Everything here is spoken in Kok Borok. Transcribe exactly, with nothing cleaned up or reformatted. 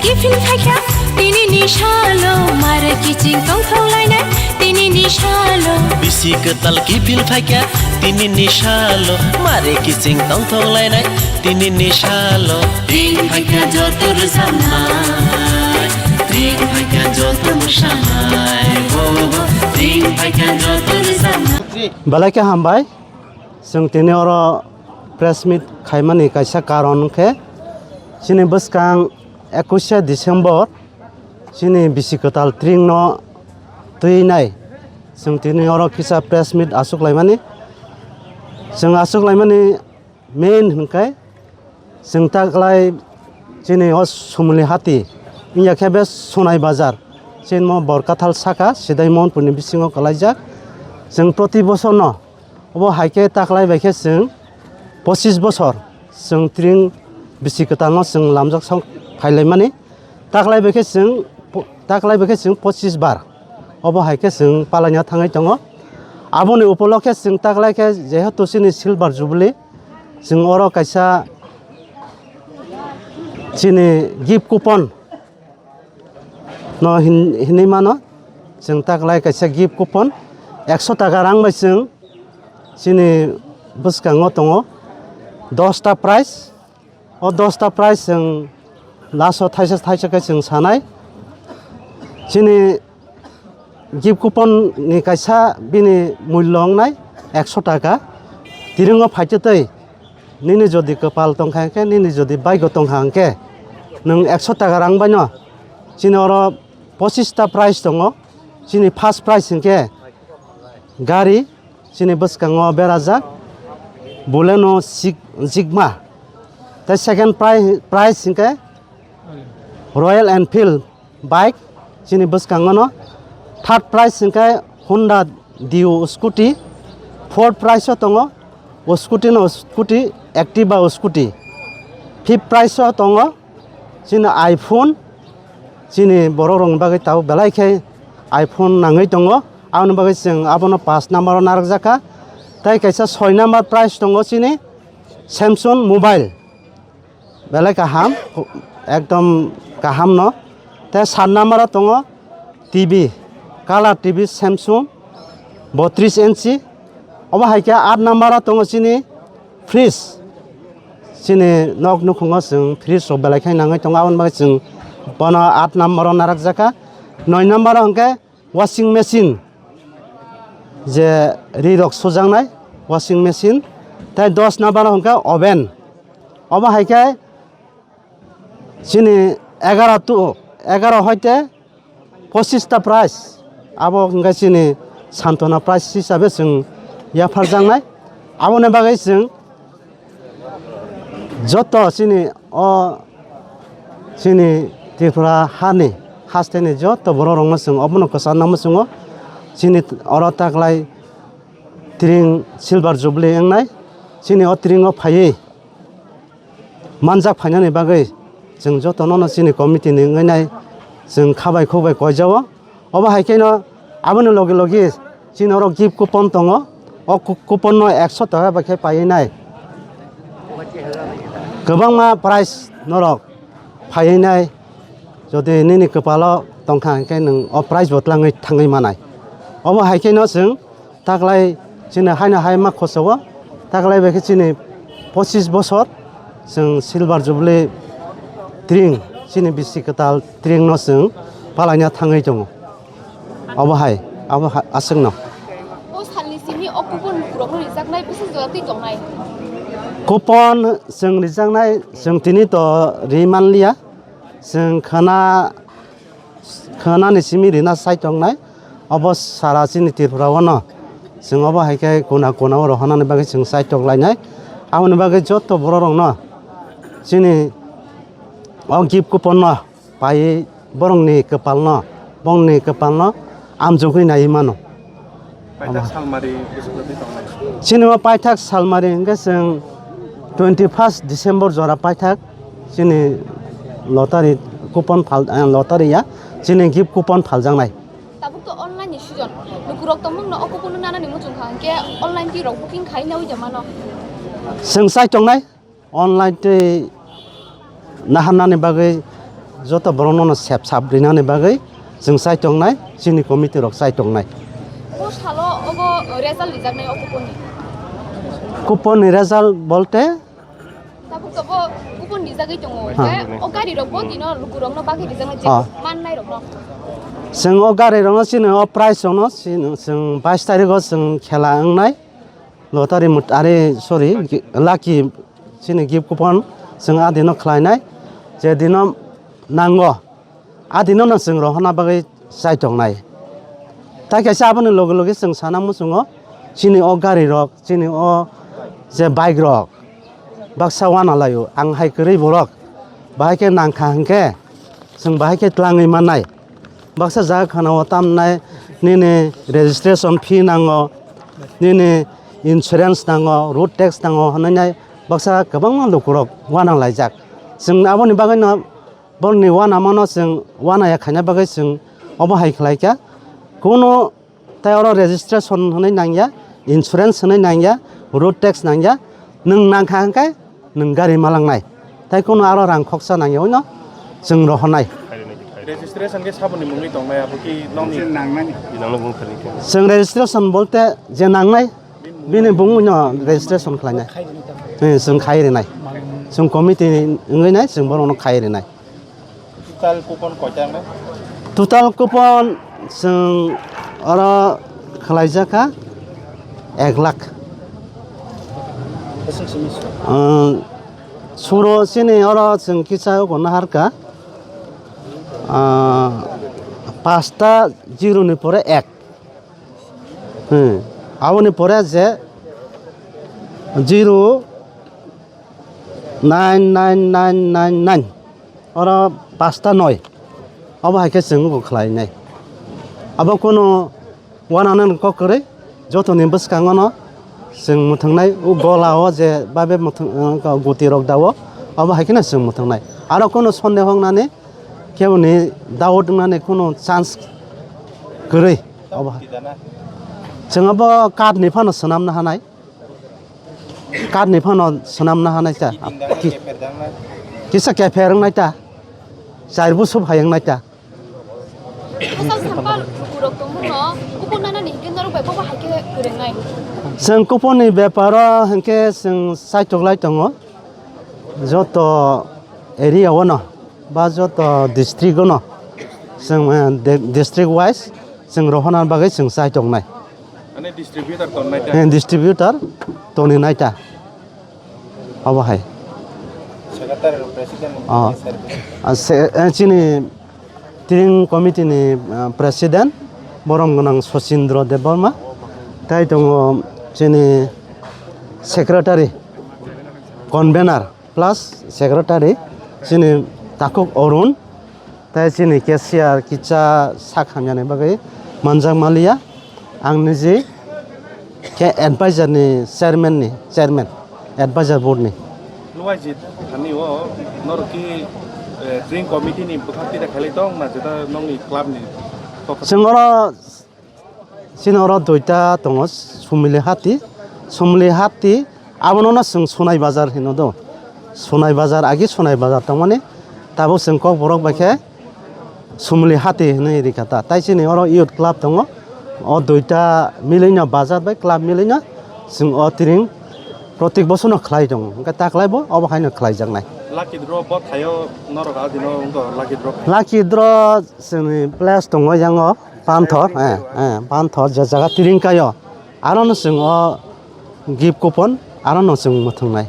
Kiphil phaikha tini ni salo, mare kiching tongthok lainai tini ni salo. Bisi kwtal kiphil phaikha tini ni salo, mare kiching tongthok lainai tini ni salo. Ring phaikha joto rwchapnai, ring phaikha joto mwsanai, bo, bo, bo. Ring phaikha joto rwchapnai. Belai khe hambai. Chwng tini oro press meet khaimani kaisa karon khe, chini bwskang ekush se December chini bisi kwtal tringno twinai. Chwng tini oro kisa press meet achuk laimani. Chwng achuk laimani main hwnkhe chwng taklai chini o Sumuli hati, wngya khe be Sonai Bazar, chini mo Borkathal saka, Sidai Mohanpurni bisingo kwlaijak. Chwng proti bosorno obo hai khe taklai bai khe chwng pochis bosor chwng tring bisi kwtalno chwng lamjak sok phailaimani. Taklai bai khe chwng po-, taklai bai khe chwng pochis bar obo hai khe chwng palaina thangwi tongo. Aboni upolokhe chwng taklai khe jehetu chini silver jubilee, chwng oro kaisa chini gift coupon no hin-, hinwi mano. Chwng taklai kaisa gift coupon ekso taka rang bai chwng chini bwskango tongo dosta prize. O dosta prize chwng last o thaisa thaisa khe chwng sanai. Chini gift coupon ni kaisa bini mullo wngnai ekso taka. Tiringo phaitwi twi nini jodi kwpal tongkha hwnkhe, nini jodi baigo tongkha hwnkhe, nwng ekso taka rang baino chini oro pochista prize tongo. Chini first prize hwnkhe gari, chini bwskango berajak Baleno Sig-, Sigma. Tei second prize, prize hwnkhe Royal Enfield bike, chini bwskango no. Third prize hwnkhe Honda Dio scooty. Fourth prize o tongo o scooty no, scooty, Activa o scooty. Fifth prize o tongo chini iPhone, chini borok rokni bagwi tabuk belai khe iPhone nangwi tongo. Aboni bagwi chwng abono pash number o narwkjak kha. Tei kaisa soi number prize tongo chini Samsung mobile. Belai kaham, ekdom kaham no. Tei sat number o tongo T V, color T V Samsung botris inchi. Obo hai khe aat number o tongo chini fridge. Chini nok nukhungo chwng fridge rok belai khe nangwi tongo, aboni bagwi chwng bono aat number o narwkjak kha. Noi number o hwnkhe washing machine, je ri rok sujaknai washing machine, tei dos number o hwnkhe oven. Obo hai khe chini egaro tu, egaro hoite pochista prize, abo hwnkhe chini santona prize hisabe chwng yapharjaknai. Aboni bagwi chwng joto chini o chini Tripura hani hasteni joto borok rokno chwng obono kwcharna muchungo. Chini oro taklai tring silver jubilee wngnai, chini o tring o phaiwi manjak phainani bagwi chwng jotono no chini committee ni wngwi nai chwng khabai khukbai koijao. Obo hai kheno aboni logi logi chini oro gift coupon tongo. O ku-, coupon no ekso taka bai khe paiwi nai. Kwbangma prize norok phaiwi nai. Jodi nini kwpalo tongkha hwnkhe nwng o prize bo twlangwi thangwi manai. Obo hai kheno chwng taklai chini haino hai ma khosao, taklai bai khe chini pochis bosor chwng silver jubilee tring, chini bisi kwtal tring no chwng palaina thangwi tongo. Obo hai, abo ha-, aswkno. O salni simi o coupon rokno rijaknai bisi jora twi tongnai. Coupon chwng rijaknai, chwng tini to ri manliya. Chwng khana, khanani simi rina sai tongnai. Obo sara chini Tripura o no. Chwng obo hai khe kuna kuna o rohornani bagwi chwng sai tok lainai. Aboni bagwi joto borok rokno chini o gift coupon no paiwi borokni kwpalno, borokni kwpalno amjogwi naiwi mano. Paithak salmari bwswk twi tongnai? Chini o paithak salmari hwnkhe chwng twenty first December jora paithak chini lottery coupon phal, eh, lottery ya, chini gift coupon phaljaknai. Tabuk to online ni season. Lukurok tongmung no o coupon no nanani muchung kha hwnkhe online twi rok booking khai nawi ja mano. Chwng sai tongnai. Online tei naharnani bagwi joto borokno no sep sap rinani bagwi chwng chai tongnai, chini committee rok chai tongnai. O salo obo result rijaknai o kupon ni? Kupon ni result bolte? Tabuk to bo kupon rijagwi tongo. Ha. Tei o gari rok bo tino luku rok no bagwi rijaknai je Ha. mannai rok no. Chwng o gari rok no chini o price rok no chini chwng bais tarikh o chwng khela wngnai. Lottery mut-, are, sorry, gi-, lucky chini gift coupon chwng a dino khlainai, je dino nango, a dino no chwng rohorna bagwi chai tongnai. Tai kaisa aboni loge loge chwng sana muchungo, chini o gari rok, chini o je bike rok, baksa wana laio, ang hai kwrwi borok, bahai khe nangkha hwnkhe, chwng bahai khe tlangwi mannai. Baksa jaga khana o tamnai nini registration fee nango, nini insurance nango, road tax nango hwnwi nai baksa kwbangma lukurok uanang laijak. Chwng aboni bagwino borokni uanamano chwng uanaya khaina bagwi chwng obo hai khlai kha. Kuno tai oro registration hwnwi nangya, insurance hwnwi nangya, road tax nangya, nwng nangkha hwnkhe nwng gari malangnai. Tai kuno aro rang khoksa nangya hwnwi no chwng rohornai. Registration khe saboni mungwi tongnai, abo ki nokni? Chwng registration bolte je nangnai, bini bungwi no registration khlainai. Eh, chwng khai rinai. Chwng committee wngwi nai, chwng borokno khai rinai. Total coupon koita wngnai? Total coupon chwng oro khwlaijak kha ek lakh. Bwswk simi su? Umm, suro chini oro chwng kisa ogo nahar kha, ah, pasta zero ni pore ek. Hmm. Aboni pore je zero nine nine nine nine nine. Oro pasta noi. Obo hai khe chwng bo khlainai. Abo kuno uananani kok kwrwi, jotoni bwskango no chwng mwthwngnai, o gola o je babe mwthwng, uh, guti rok dao, obo hai kheno chwng mwthwngnai. Aro kuno sonde hongnani keboni doubt wngnani kuno chance kwrwi. Obo hai. Chwng obo card ni phano swnamna hanai. Card ni phano swnamna hanai ta. Ki-, kisa kepher wngnai ta. Char busu phai wngnai ta. Bwsal sampal lukurok tongmungno kupon nanani hinkhe norok bai bobo hai khe kwrwngnai. Chwng kupon ni beparo hinkhe chwng saitok lai tongo. Joto area o no ba joto district o no chwng, eh, de-, district wise chwng rohorna bagwi chwng chai tongnai. Ani distributor tongnai ta? Eh, distributor toni nai ta. Obo hai. Secretary rok president. Oh. Secretary. Ah, se-, eh, chini Tring committee ni, ah, president borom gwnang Sachindra Debbarma, tai tongo chini secretary, convener plus secretary chini Takhuk Arun, tai chini cashier kicha sak hamyani bagwi manjak maliya. Ang niji khe advisor ni chairman ni, chairman, advisor board ni. Nuaijit thani o norok ki, eh, drink committee ni bwkhak tida khailai tong na jeta nokni club ni pokha? Chwng oro, chini oro duita tongo, Sumili Hati, Sumili Hati, abono no chwng Sonai Bazar hino do. Sonai Bazar, agi Sonai Bazar tongmani, tabuk chwng Kokborok bai khe Sumli Hati hinwi rikha ta. Tai chini oro youth club tongo. O duita milwino bazar bai club milwino chwng o tring protik bosorno khlai tongo. Hwnkhe ta khlai bo obo haino khlaijaknai. Lucky draw bo thaio norok a dino wngkha lucky draw khai. Lucky draw chwngni place tongo yango Panthor, eh, eh, Panthor je jaga tring kaio. Arono chwng o gift coupon arono chwng mwthwngnai.